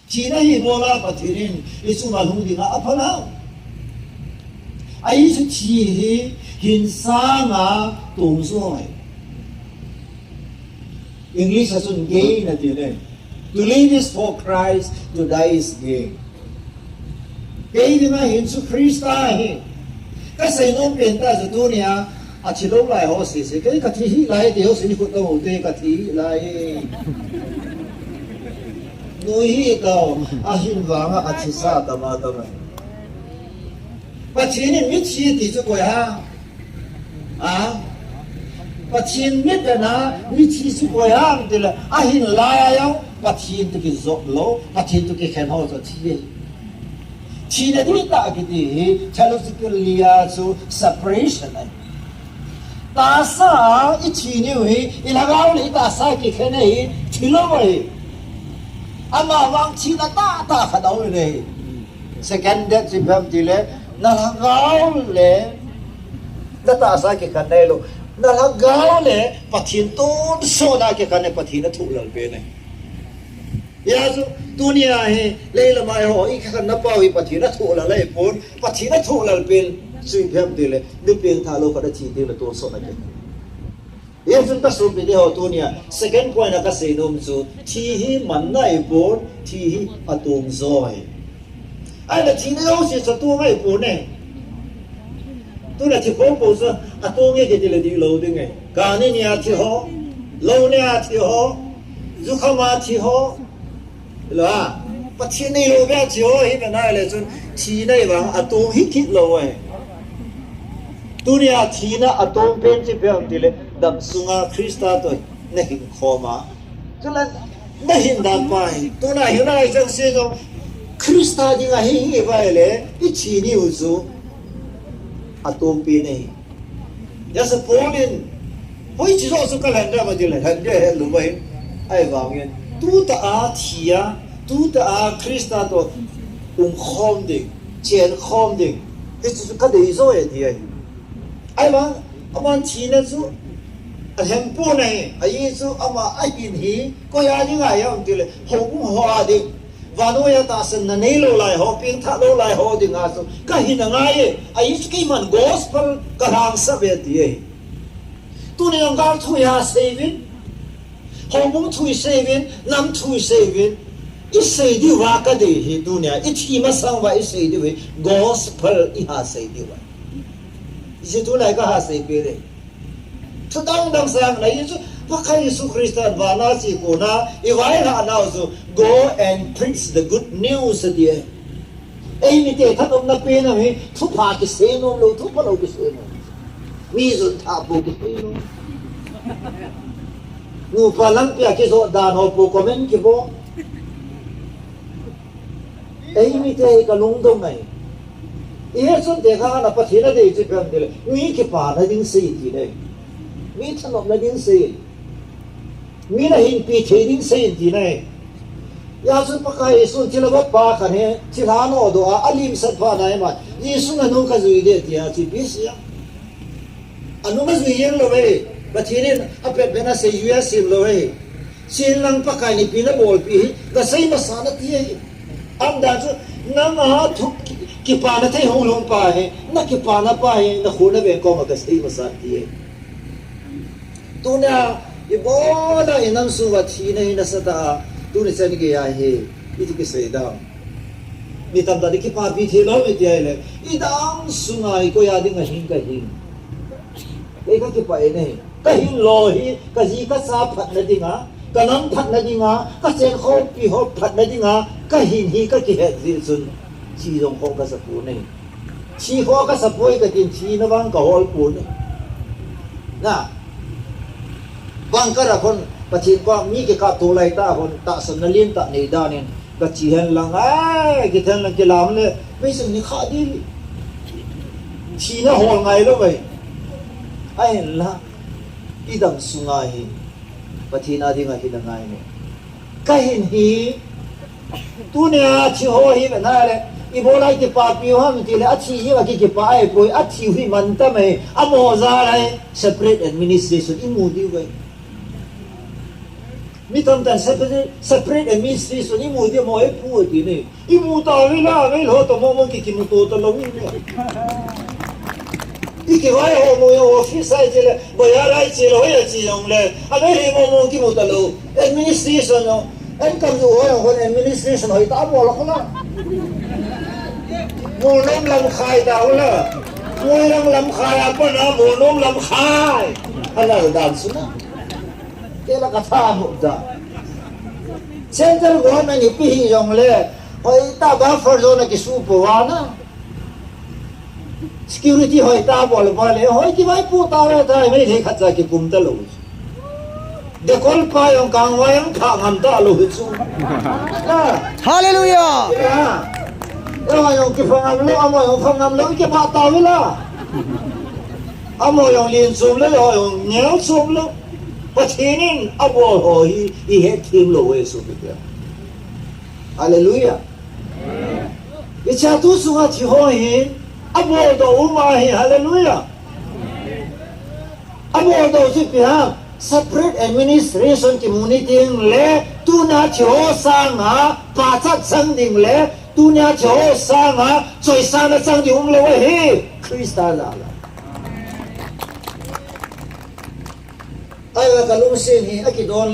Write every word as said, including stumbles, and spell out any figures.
Thina hi bola Pathen in i chunga lhung dinga apha lou. Ahi chu thi hi hin sanga tong joi. English a chun gain ati le. To live is for Christ, to die is gain. Kei dinga hin chu Christa hi. Ka seinom pen ta chu tunia, a thi lou lai ho sese. Kei ka thi hih lai ti ho sese ni khut tong te ka thi hih lai. Noi hi tao, ahin vanga a thi sa tama tama. Pathen in mithi ti chu koi ham? A? Pathen mit a na, mithi chu koi ham ti le, ahin lai a jong, Pathen toh kijop lou, Pathen toh kikhen ho chu thi. Thina dihtah kiti hi, theologically a chu separation ahi. Tahsa, i thi niu hi, i lhagao le i tahsa kikhen ahi, thi lou ahi. Ama vang thina tahtah khat aum in ahi. Second death chu ipi ham ti le, na lhagao le, na tahsa kikhen nahi lou. Na lhagao le, Pathen tonsot na kikhen ahi, Pathen a thoh lal pen ahi. Hijeh chun, tunia hi, leilam a ho, i kikhen na pau hi Pathen a thoh lal ahi pon, Pathen a thoh lal pen, chu ipi ham ti le, mi pengthah lou khat a thi ding le tonsot na kikhen. Hijeh chun ka sopite ho tunia, second point a ka seinom chu, thi hi manna ahi pon, thi hi atong joi. Ahile thina jouse chu atong ahi pon e. Tuna thi popo chu atong e kiti le dih lou ding e. Kani nia thi ho, lou nia thi ho, jukhama thi ho. Hilou a, Pathen neilou bep a thi ho hi ve nai le chun thina hi vang atong hi kit lou e. Tunia thina atong pen chu ipi ham ti le, damsunga Christa toh na hin khom a. Chule na hin dan pa hi, tuna hin a hi chang se jong, Christa dinga hi hi vai le, i thi niu chu atong pen ahi. Hijeh chun Paul in, hoiche joh chu ka lhen ding ham ti le, lhen ding ahi lou ahi. Ahivangin, tutah a thi a, tutah a Christa toh um khom ding, chen khom ding, hiche chu ka dei jo e ti ahi. Ahivang, aman thina chu alhem pon ahi, ahi chu ama ahin hi, koi a dinga ham ti le, houbung ho a ding. Vannoi a tahsanna neilou lai ho, pengthah lou lai ho dinga chu ka hin angai e. Ahi chu keiman gospel ka lhangsap e ti ahi. Tuni jong gal thu iha sei uvin, houbung thu isei uvin, nam thu isei uvin, isei diuva ka dei hi tunia, i thi masang uva isei diu hi, gospel iha sei diu ahi. Hiche tulai ka ha sei peh e. Thu dang dang sang na hi chu, Pakai Jesu Christa in vana che kona, i vailhah nau chu, "Go and preach the good news," ati e. Eimite thanopna pen a hi, thupha kisei nom lou, thupha lou kisei nom. Mi jun tha pou kisei nom. Nupa lampi a kijot dan ho pou comment kibol. Eimite hi ka lungdong ahi. I hechonte kha na Pathen a dei chu ipi ham ti le, mi kipana ding sei ti le. Mi thanopna ding sei. Mi na hinpi thei ding sei ti le. Hijeh chun Pakai Jesun thilha vop pa khat hi, thilha nodoh a, alimsat phat na ima, Jesun anu ka jui ding tia, chu ipi sei a. Anu ka jui jeng lou ve, Pathen in apet pen a seijui a sem lou ve. Chenlang Pakai in ipi na bolpi hi, ka sei masa na ti ahi. Aumdan chu, nang a thu ki-, kipana thei hung lhung pa hi, na kipana pa hi, na khut na veng koma ka sei masa ti ahi. Tunia, ibola i nam sunga thina hi nasatah a, tuni chan geiya hi, iti kisei dam. Mi tamtah in kipapi thei lou mi ti ahile, i dam sunga i koi a dinga hing ka hing. Kei ka kipah e nei. Ka hin lou hi, ka ji ka cha phatna dinga, ka nam phatna dinga, ka chenkhopi ho phatna dinga, ka hin hi ka kihet jeh chun, thi jong kho ka sa pon e. Thi kho ka sa poi ka tin, thina vang ka hol pon e. Na. Bang ka ra khon, Pathen koma mi kikapto lai tah khon, tahsanna lentah nei dan in, ka thi hen lang, ai, kiti hen lang kilam le, mei sung ni kha di. Thina hol ngai lou ve. Ahinla, i dam sunga hi, Pathen a dinga hin angai e. Ka hin hi, tunia thi ho hi ve na le, ibola i kipapi u ham ti le, athi hi a ki kipa ahi poi, athi u hi mantam e, amo ja lai, separate administration, i mu diu ve. Mi tamtah in separate, separate administration imu dia mo, eipu ati ni. Imu tauve la, ngaiho toh mo mo ki, kimuto talou ni. Ikivai ho mo jong office a iche le, bazar a iche le, hoi a iche jongle, angai hi mo mo kimu talou. Administration jong, eikam u ho jong administration hoitah bol a kho la. Molnom lamkhai tau la. Moirang lamkhai a pat a Molnom lamkhai. Alal dan suna. Kei la katha mu da. Central government ipi hi jongle, hoitah buffer zone a kisu pou va na. Security hoitah bol va le, hoi kivaipo tauve, tai Meitei khatcha kikum talou. Dekol pa jong kangvai jong pha ngam talou hi chu. Na. Hallelujah. Ya. Eiho jong kipha ngam lou, amaho jong pha ngam lou, kipha tauve la. Amaho jong len chom lou, eiho jong neo chom lou. Pathen in abol ho hi ihet them lou e, sopi te. Hallelujah. Hichea tu chunga thi ho hi abol doh um ahi, hallelujah. Abol doh chu ipi ham, separate administration kimu ni ding le, tunia thi ho sanga pachat chang ding le, tunia thi ho sanga choisang na chang ding um lou ahi, Christa jal a. Ahivang kalungset hi akidon